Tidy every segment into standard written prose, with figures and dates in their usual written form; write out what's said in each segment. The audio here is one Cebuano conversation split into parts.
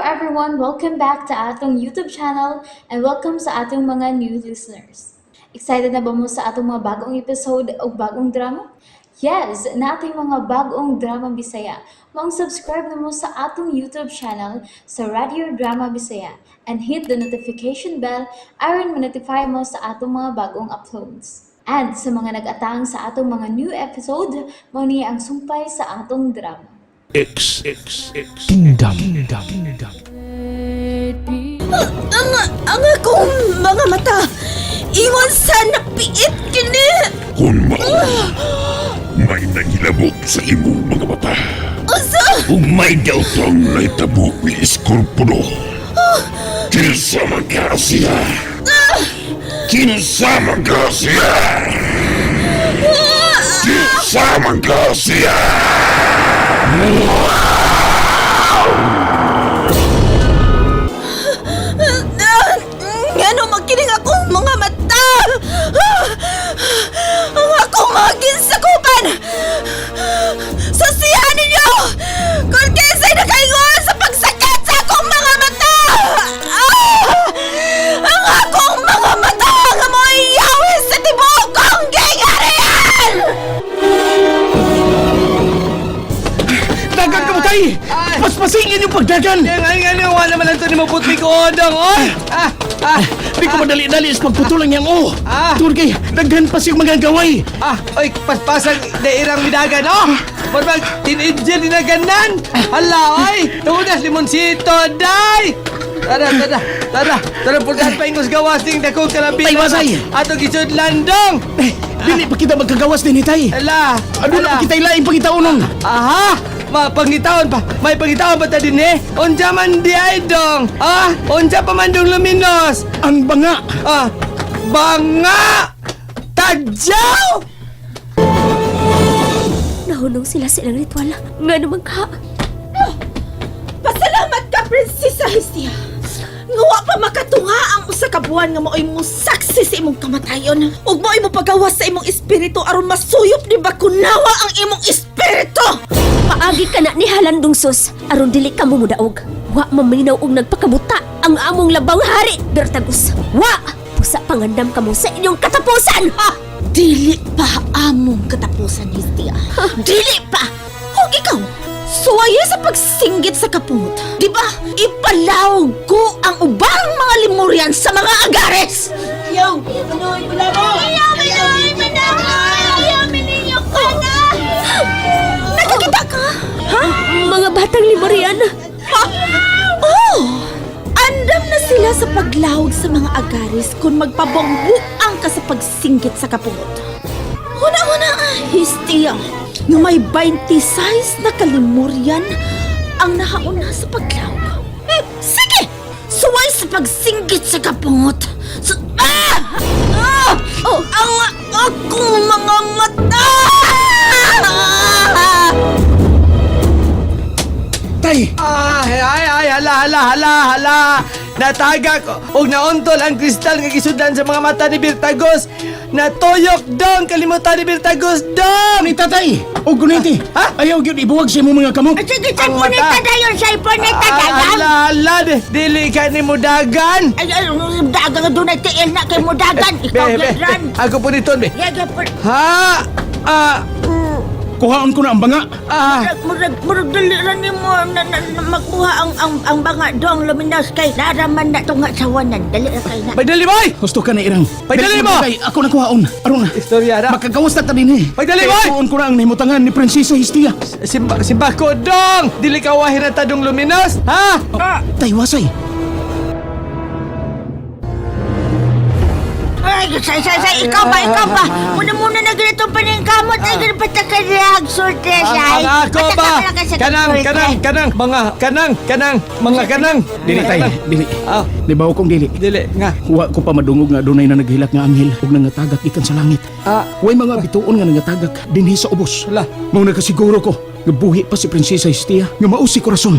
everyone! Welcome back to atong YouTube channel and welcome sa atong mga new listeners. Excited na ba mo sa atong mga bagong episode o bagong drama? Yes, nating mga bagong drama Bisaya. Maong subscribe na mo sa atong YouTube channel sa Radio Drama Bisaya and hit the notification bell aron ma-notify mo sa atong mga bagong uploads. And sa mga nag-atang sa atong mga new episode, mao ni ang sumpay sa atong drama. X X X Kingdom Kingdom Kingdom. Ang akong mga mata, ingon sa napiit kini. Kung mao, may naghilabok sa imong mga mata. Unsa? Ug may daotang nahitabo ni Escorpuno. Kinsa man ka siya? Kinsa man ka siya? Kinsa man ka siya? Ngano magkining akong mga mata? Ang akong mga ginsakupan! Susihan ninyo! Kung kinsa'y nakaingon sa pagsakit sa akong mga mata! Ah! Ang akong mga mata nga mo'y yawis sa tibuok kong gingarian! Dagan ka mo tay! Paspasingin yung pagdagan! Nga nga nga wala naman lang to ni maputli ko odong oy. Ah ah Di ko madali-dali sa pagputulang niyang o! Ah. Tungod kay, daghan pa siyang mga gaway! ah oy, paspasang dairang midagan oh. Marbag teenager dinaganan. Hala oy, tudas limonsito day. Tara, tara, tara, tara, pultahan pa ingos gawas ding dakong kalabi. Tay, wasay. Ato gisud landong. Eh, dili pa kita magkagawas din tay! Hala. Ano na pa kita ilaing pangitaonon? Aha! Ma pangitaon pa. May pangitaon pa ta din eh. Unsa man di ay dong? Ah, unsa pa man dong luminos? Ang banga! Ah, banga! Tadyaw! Nahunong sila sa ilang ritual. Nga naman ka. Pasalamat ka, Prinsesa Hestia. Nga wa pa makatunga ang usa ka buwan nga maoy mosaksi sa imong kamatayon. Ug maoy mopagawas sa imong espiritu aron masuyop ni Bakunawa ang imong espiritu. Paagi ka na ni Halandong Sus. Aron dili ka mo mudaog. Wa maminaw og nagpakabuta ang among labang hari, Bertagus. Wa! Pusa pangandam ka mo sa inyong katapusan! Ah, dili pa among katapusan, Hestia. Dili pa! Ug ikaw, suwaye sa pagsinggit sa kapungot. Di ba? Ipalawag ko ang ubang mga Lemurian sa mga agares! Yo! Manoy, mo! Nakakita ka? Ha? Mga batang Lemurian. Ha? Oh! Andam na sila sa paglawag sa mga agaris kung magpabongbuang ka sa pagsinggit sa kapungot. Huna-huna, ah, Hestia, nga may 26 na kalimuryan ang nahauna sa paglawag. Sige! Suway sa pagsinggit sa kapungot. Sa, ah! Ah! Oh, ang akong mga mata! Tay! Ay, ay, ay, hala, hala, hala, hala. Natagak og nauntol ang kristal nga gisudan sa mga mata ni Birtagos. Natuyok dong kalimutan ni Birtagos dong. Ni tatay! O guniti! Ha? Ayaw gyud ibuwag sa imong mga kamot! Sige, Ang mata. dayon, sa ipunita Ah, hala, hala, dili ka ni mudagan. Ay, ay, dagang doon ay tiil na kay mudagan. Ikaw, Be, be, Gidran. be, ako po nito, be. Yagi, Ha? Ah, Kuhaon ko na ang banga! ah. murag, murag, dali ra ni mo na makuha ang banga dong luminas kay naraman na tunga sa wanan. Dali ra kay na. Pagdali, boy! Gusto ka na irang. Pagdali mo! Tay, ako na kuhaon. Aron na. Istorya na. Makagawas na ta din eh. Pagdali, Kaya boy! Kuhaon ko na ang nahimutangan ni Prinsesa Hestia. Simba, simba ko dong! Dili ka wahin na tadong luminos, ha? Ah. Tay, wasay. Ay, say, say, say, ikaw ba, ikaw ba? Muna-muna na ganito pa rin kamot. Ay, ganito pa takarag, sorte, Ang, say. ang ako ba? Kanang, kanang, kanang, mga, kanang, kanang, mga kanang. Dili tay, dili. Ah. Di ba kong dili? Dili, nga. Wa ko pa madungog nga dunay na naghilak nga anghel ug nangatagak gikan sa langit. Ah. Way mga bituon nga nangatagak dinhi sa ubos. Hala. Mao nakasiguro ko nga buhi pa si Prinsesa Hestia nga mao si Corazon.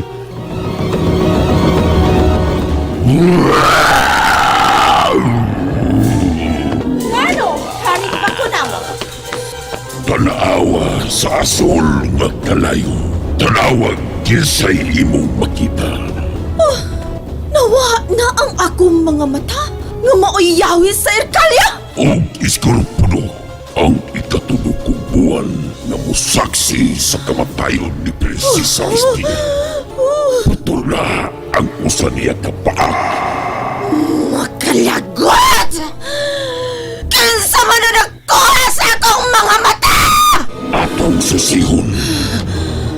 Ano? Harik pa ko na. Tanaawa sa asul nga kalayo. Tanawag kinsay imong makita. Oh, mga mata nga maoy yawis sa Erkalya! Og Iskorpuno ang ikatulo kong buwan nga musaksi sa kamatayon ni Prinsesa Hestia. Putol na ang usa niya ka paa. Makalagot! Kinsa man na nagkuha sa akong mga mata! Atong susihon.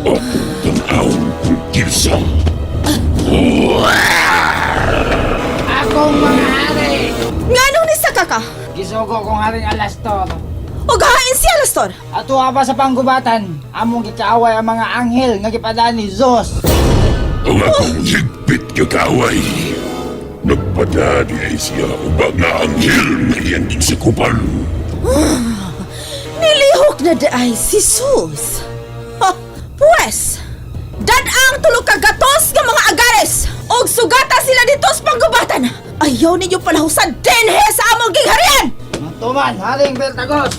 Atong tan-awon kung kinsa. Akong mga hari! Nganong nisaka ka? Gisugo kong haring Alastor. Ug hain si Alastor! Ato pa sa panggubatan, among gikaaway ang mga anghel nga gipadala ni Zeus. Ang akong higpit nga kaaway. Nagpadadi ay siya ubang nga anghel nga iyang ginsikupan. Nilihok na daay si Sus. Ha, pues, dad-ang tulo ka gatos nga mga agares og sugata sila dito sa panggubatan. Ayaw ninyo palahusan dinhe sa among gingharian! Tuman, Haring Bertagos!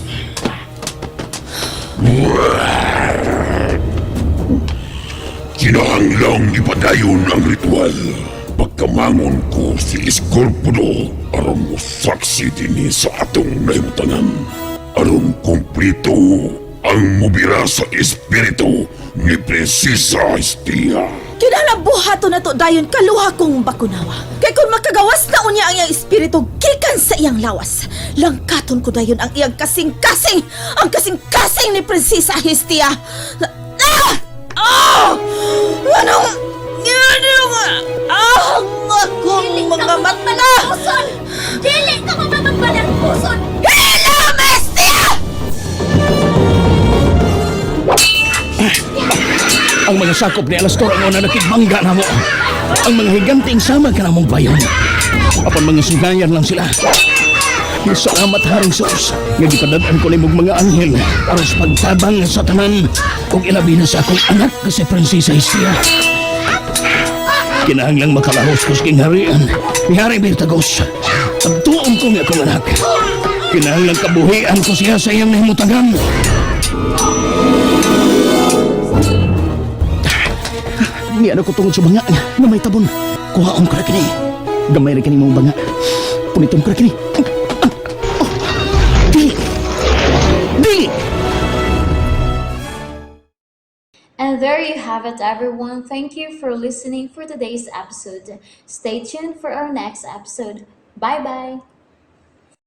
Kinahanglang ipadayon ang ritual. Pagkamangon ko si Escorpuno aron mosaksi dinhi sa atong nahimutangan. Aron kumplito ang mubira sa espiritu ni Prinsesa Hestia. Kinahanglan buhaton na to dayon kaluha kong bakunawa. Kay kung makagawas na unya ang iyang espiritu gikan sa iyang lawas, langkaton ko dayon ang iyang kasing-kasing, ang kasing-kasing ni Prinsesa Hestia. Ah! Ah! Anong anong ah, ang akong mga mata! Puson! Dili ka mo mapagbalagpuson! Hello, Hestia! Ang mga sakop ni Alastor ang una nakigbangga na mo. Ang mga higanting sama ka namong bayon. Apan mga sugayan lang sila. Salamat, Haring Sus, nga gipadad-an ko nimong mga anghel aron sa pagtabang sa tanan ug ilabi na sa akong anak nga si Prinsesa Hestia. Kinahanglang makalahos ko sa kingharian ni Haring Birtagos. Tagtuon ko nga akong anak. Kinahanglang kabuhian ko siya sa iyang nahimutangan. Niya na ko tungod sa banga nga may tabon. Kuhaon ko na kini. Gamay ra kini mong banga. Puniton ko na kini. Oh, dili. Dili. And there you have it, everyone. Thank you for listening for today's episode. Stay tuned for our next episode. Bye bye.